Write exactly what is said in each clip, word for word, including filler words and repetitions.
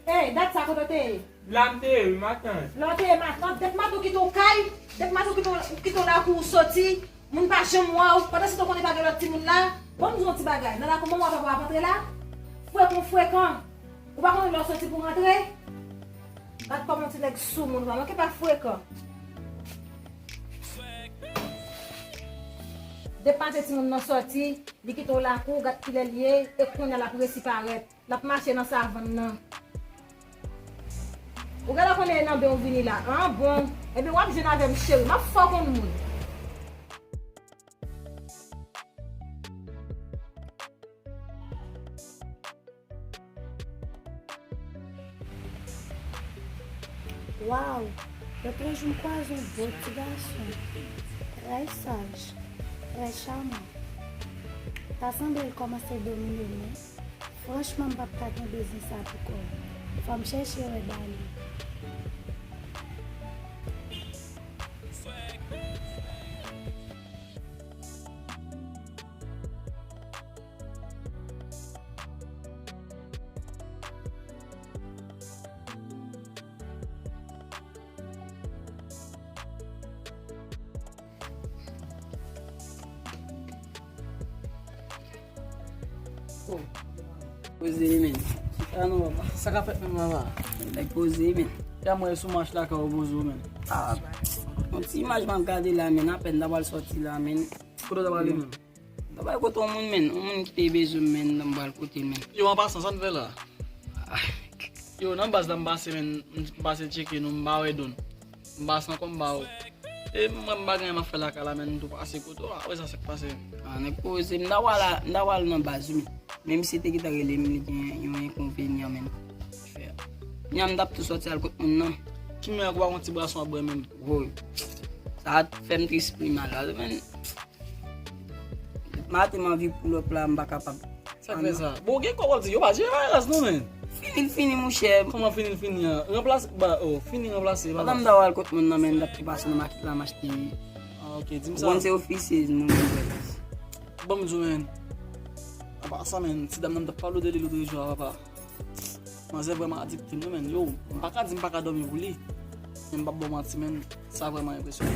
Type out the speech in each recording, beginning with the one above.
Ey, dat sa kote w te ye? La m te ye, wi, matant. Lè w te ye matant, dèk matant w kite w kay, dèk matant w kite w, kite w lakou w soti, moun pa janm wè w, pandan se tan w konnen pa gen lòt timoun la, ban m di w yon ti bagay, nan lakou manman w papa w ap antre la, frekan w frekan, ou pa konnen lè w soti pou w rantre, gad kòman yon ti nèg sou moun, ou pa manke pa frekan. Dèk matant timoun nan soti, li kite w lakou, gad kilè l ye, e kounye a l ap resi parèt. L ap mache nan savann nan. Ou genlè konnen e nan ben w vini la, an? Bon, ebyen w ap jwenn avè m cheri, m ap fè w konn moun. Waw! Lòt jou m kwaze yon bèl ti gason, trè saj, trè chaman. Ta sanble l kòmanse domine m, wi. Franchman, m p ap ka kenbe zen sa pou kò m. Fò m chèche wè Dani. Poze, men. Chita non, papa. Sa k ap fèt menm, papa? Nèg poze, men. Ya mwen sou mach la, ka w poze w, men. Ah, yon ti imaj m ap gade la, men. Apèn ta pral sòti la, men. Kote w ta prale, men? M ta pral kote yon moun, men. Yon moun ki te bezwen m, men. M ta pral kote, men. Yo, an pasan, sa n fè la? Yo, nan baz la, m pase, men. M pase tcheke nou, m pa wè Don. M pase ankò, m pa wè w. E mwen, m pa gen anyen m ap fè lakay la, men m tou pase kote w. Apre sa, sa k pase? Ah, nèg poze, m ta pral la, m ta pral nan baz, wi, men. Men misye te gentan rele m, li gen yon enkonvenyan, men. Fè. Kounya m t ap tou sòti al kot moun nan. Ki mwen ankò pa yon ti bwason ap bwè, men. Woy. Sa fè m tris pi mal la, men. Maten m anvi pull up la, m pa kapab. Sa k fè sa? Bon, gen kòb w ap di, yo pa jere raz non, men. Fini l fini, monchè. Kòman fini l fini an? Ranplase, ba, oh, fini ranplase, papa. Pandan m ta pral kot moun nan, men, m t ap tou pase nan makèt la, m achte. Ah, ok, di m sa. Ou konn se ofisye, moun mwen. Ban m di w, men. Apa sa, men, ti dam nan m t ap pale w de li lòt jou a, papa. Manzè vrèman adikte m, wi, men. Yo, m pa ka di m pa ka dòmi pou li. Men m p ap ba w manti, men. Sa vrèman enpresyonan.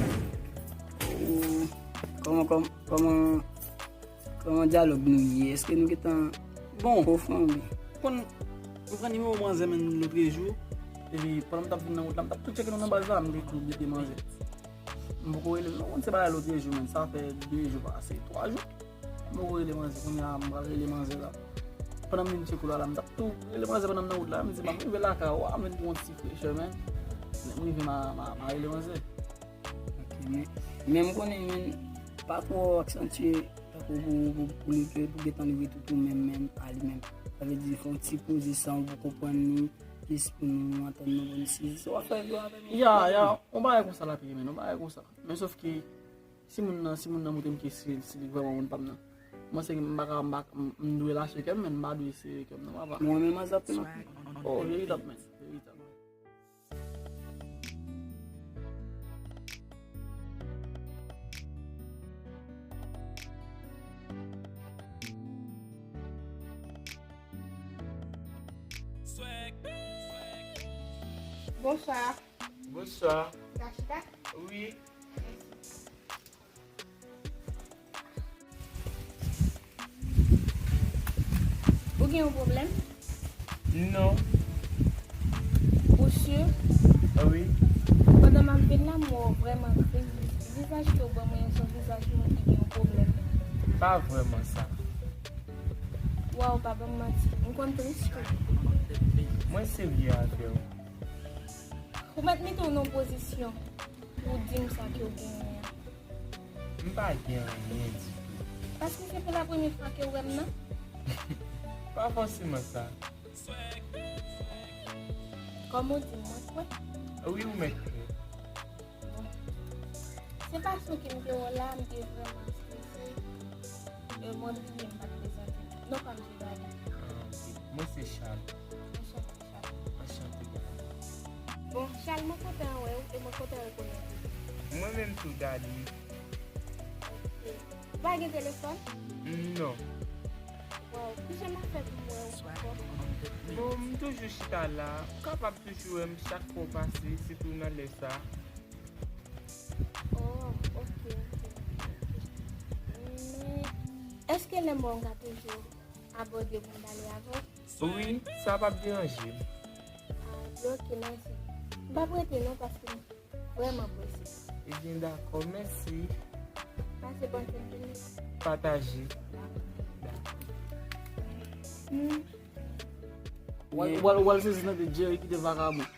Oh, kòman, kòman, kòman, kòman dyalòg nou ye? Èske nou gentan pwofon, oubyen? Bon, konn, m pran nimewo manzè, men, lòtrejou. Epi, pandan m t ap vin nan wout la, m t ap tou tcheke nou nan baz la, m te tou bite manzè. M poko rele l, non, konn se bagay lòtrejou, men. Sa fè de jou pase, twa jou. M poko rele manzè, kounye a m pral rele manzè la. Pandan m vin tcheke w la, la, m t ap tou rele manzè pandan m nan wout la, m di, "M ap rive lakay ou a, m vin pran yon ti frechè, men." Lè m rive, m a, m a, m a rele manzè. Ok, men, men m konnen, men, pa twò aksantye, tankou pou, pou, pou li ke, pou gentan li retoutou menm, menm, a li menm. Sa vle di, fè yon ti poze san ou pou konprann li, plis pou nou antann nou, pou nou sezi. Se w ap fè vre avè m. Ya, ya, yon bagay konsa l ap ye, men, yon bagay konsa. Men sòf ke, Si moun nan, si moun nan montre m ke si, si li vrèman moun pa m nan. Mwen se m pa ka, m pa, m, m dwe lache kè m, men m pa dwe sere kè m non, papa. Mwen menm an zòt non. Oh, veritab, men. Veritab. Bonswa. Bonswa. Ka chita? Wi. Ou gen yon pwoblèm? Non. Ou si? Wi. Pandan m ap vin la, m wè w vrèman gri. Vizaj ke w ban mwen an, se yon vizaj moun ki gen yon pwoblèm. Pa vrèman sa. Waw, pa ban m manti. M konn tris tou. Mwen serye avè w. Ou mèt mete w nan yon pozisyon pou w di m sa ke w genyen an. M pa gen anyen ditou. Paske se pou la premye fwa ke w wè m nan? Pa fòseman sa. Kòm ou di m, mwen kwè? Wi, ou mèt kwè. Bon. Se fason ke m te wè w la, m te vrèman strese. E mwen bliye m pa t prezante m. Non pa m se Dani. Ah, ok. Mwen se Charles. Anchante. Anchante, Dani. Bon, Charles, mwen kontan wè w e mwen kontan rekonèt ou. Mwen menm tou, Dani. Ok. Ou pa gen telefòn? Non. Waw, kijan m ap fè pou m wè w ankò? Bon, m toujou chita la. Ou kapab toujou wè m chak fwa w pase, sitou nan lè sa. Oh, ok, ok. Men, èske lè m wè w m ka toujou abòde pou m pale avè w? Wi, sa p ap deranje m. Ah, byen, ok, mèsi. M p ap rete non, paske m vrèman prese. Ebyen, dakò, mèsi. Pase bòn fen de jounen. Pataje. Dakò. Hmm. W al, w al, w al sezi nan tèt Jerry kite vakabon.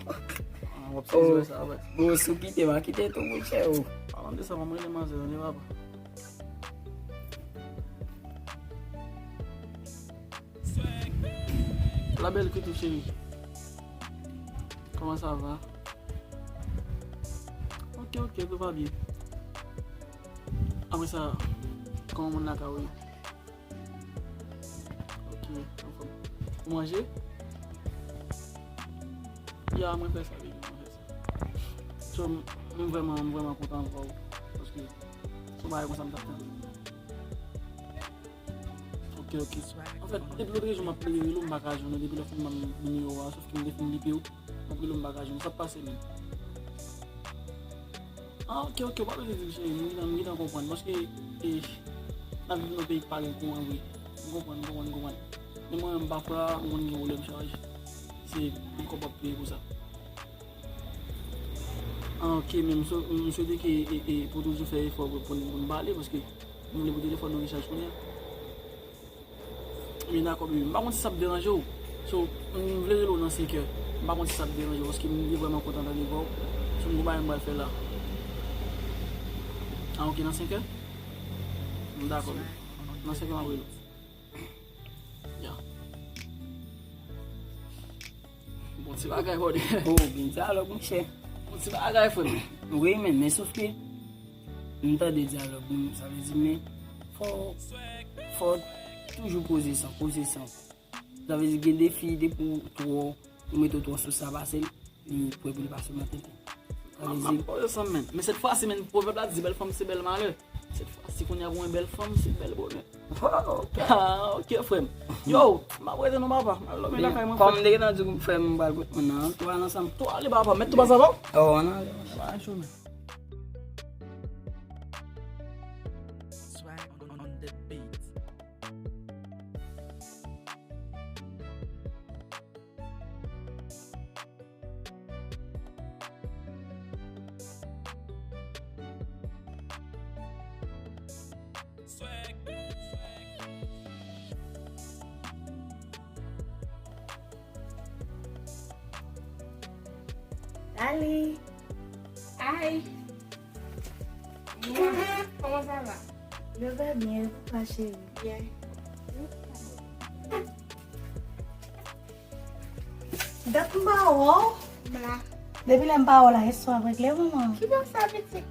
Ah, w ap sezi wè sa, wè. Bon, si w kite, m a kite tou, monchè, o. Palan de sa, m rele manzè, tande, papa. La belle Koutou chérie. Comment ça va? Ok, ok, tout va bien. Après ça, comment on a carré? Ok, anfòm. Ou manje? Ya, mwen fè sa, baby, mwen fè sa. So, m, m vrèman, m vrèman kontan vwa w. Paske, se yon bagay konsa m t ap tann. Ok, ok. Anfèt, depi lòt jou m ap plede rele w, m pa ka jwenn ou. Depi lè w fin ban m nimewo a, sòf ke m te fin bipe w, m ap rele w, m pa ka jwenn ou. Sa k pase menm? Ah, ok, ok, ou pa bezwen di m cheri, m gentan, m gentan konprann. Paske, e, n ap viv nan peyi k pa gen kouran vre. M konprann, m konprann, m konprann. Men mwen menm, pafwa, m konn gen pwoblèm chaj. Se yon kòb w ap peye pou sa. Ah, ok, men m swe-, m swete ke, e, e, pou toujou fè efò pou, pou n, pou n pale, paske m vle pou telefòn nou gen chaj kounye a. Ebyen, dakò, baby. M pa konn si sa ap deranje w. So, m vle rele w nan senkè. M pa konn si sa ap deranje w, paske m te vrèman kontan tande vwa w. So, m gon bagay m pral fè la. Ah, ok, nan senkè? M dakò, baby. Nan senkè, m ap rele w. Ya. Bon ti bagay, brother. Oh, gen dyalòg, monchè. Bon ti bagay, frè m. Wi, men, men sòf ke m tande dyalòg, men sa vle di, men fò, fò toujou poze san, poze san. Sa vle di, gen de fi, depi w twò, ou mete w twò sou sa, pase l, li prè pou li pase w nan tenten. Sa vle di, poze san, men. Men sèt fwa si, men, pwovèb la di, bèl fanm se bèl malè. Sèt fwa si, kounye a pou mwen, bèl fanm se bèl bonè. Oh, ok. Ah, ok, frè m. Yo, m ap rete non, papa. M al dòmi lakay mwen, frè m. Kòm m te gentan di w, frè m, m pral kote moun nan, tou al ansanm. Tou ale, papa. Mèt tou pase avè w? Oh, ann ale, ann ale. Bay chonè. Swag on, on the beat. Salut. Hi. Mwa, kòman sa va? Je vais bien, et vous, ma chérie? Byen. Dat m pa wè w. M la. Depi lè m pa wè w la, istwa ap regle, manman. Ki bò sa, pitit?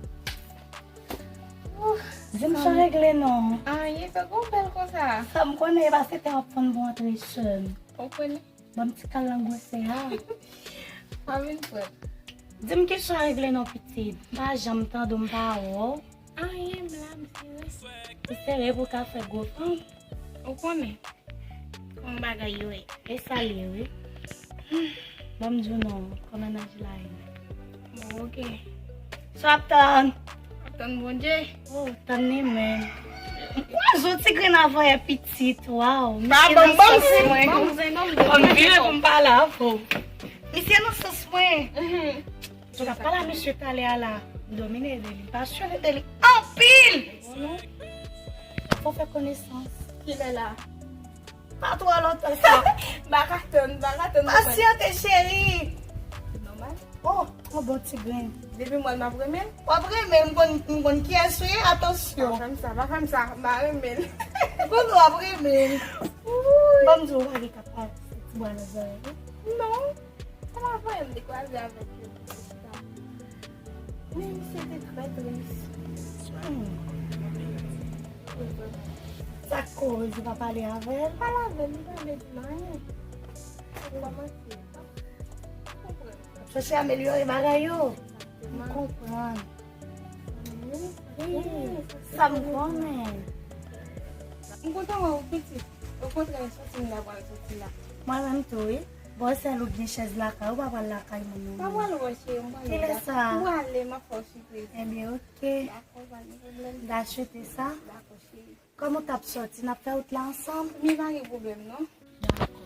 Di m sa regle non. Anyen, sa gon bèl konsa. Sa m konnen, e pa se te ap fann pou antre chèn. Ou konnen? Ban m ti kal nan gwosè a. Pa vin frè m. Di m ki jan regle non, pitit. M pa janm tande w, m pa wè w. Anyen, m la, m sere. M sere pou w ka fè gwo fanm. Ou konnen kòman bagay yo ye. E sa l ye, wi. Ban m di w non, kòman mennaj la ye. Bon, ok. Sa w ap tann? Ap tann Bondye. Oh, tann li menm. M kwaze w ti grenn avan yè pitit, waw. Pa ban m, ban m. Ban m vire pou m pale avè w. Misye nan sans mwen. Mhm. Sou k ap pale a misye talè a la, m domine de li. M pasyone de li anpil. Fò fè konesans. Kilè la? Pa twò lontan sa. M pa ka tann, m pa ka tann. Pasyante, cheri. Nòmal. Oh, yon bon ti grenn. Depi m wè l, m ap renmen l. W ap renmen l, m konn, m konn kiyès ou ye, atansyon. Pa fè m sa, pa fè m sa, m pa renmen l. M konn w ap renmen l. Ban m di w, w pa gen kapab ti bwa nan zòrèy ou. Non. Kòman voye m te kwaze avèk yo pou chita? Men misye te trè tris. Hmm. Sa k koz ou pa pale avè l? Pale avè l, li pa vle di m anyen. Ou kòmanse. Ou konprann. Chèche amelyore bagay yo. Egzakteman. M konprann. Wi, sa m konnen. M kontan wè w, pitit. Okontrè, soti m la pral soti la. Mwen menm tou, wi. Bon, sèl ou gen chèz lakay, ou pa pral lakay moun non. Mwen pral wè cheri, mwen pral. Kilè sa? Ou ale, m ap fè w sipriz. Ebyen, oke. Dakò, pa gen pwoblèm. M ta swete sa. Dakò, cheri. Kòman w t ap sòti? N ap fè wout la ansanm? Men pa gen pwoblèm, non. Dakò.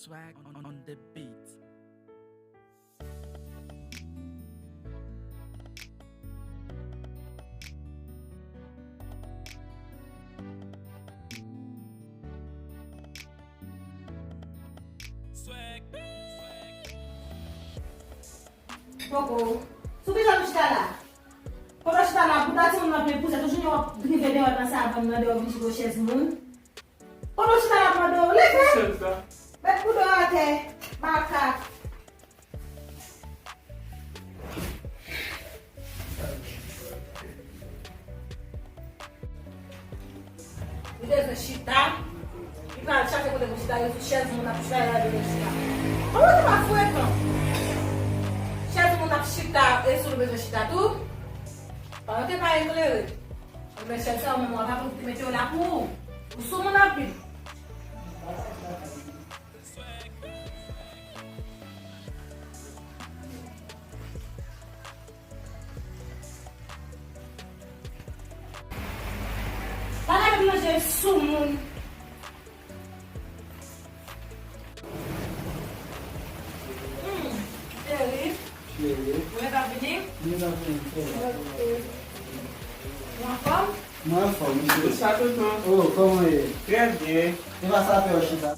Swag on, on the beat. Poko, sou kijan nou chita la? Pandan w chita la, bouda timoun nan ap vin pouse, toujou w ap drive deyò nan savann nan, deyò vin chita sou chèz moun. Pandan w chita la, mande w, leve! Chèz la. Met bouda w atè, makak. Li bezwen chita. Li pral chache kote pou chita, yo sou chèz moun ap chita, yo bezwen chita. Kòman se pa frekan? Chèz moun ap chita, e sou li bezwen chita tou? Paran te pa eklere. Ebyen, chèz sa, ou menm, w pa pou te mete yo la pou ou. Ou sou moun anpil. Pa gade manje sou moun. Hmm, cheri. Cheri. Ou mèt ap vini? Mwen ap vini, cheri. Ok. Ou anfòm? Mwen anfòm, wi, cheri. Sa tonton? Oh, kòman w ye? Trè byen. E pa sa fè w chita?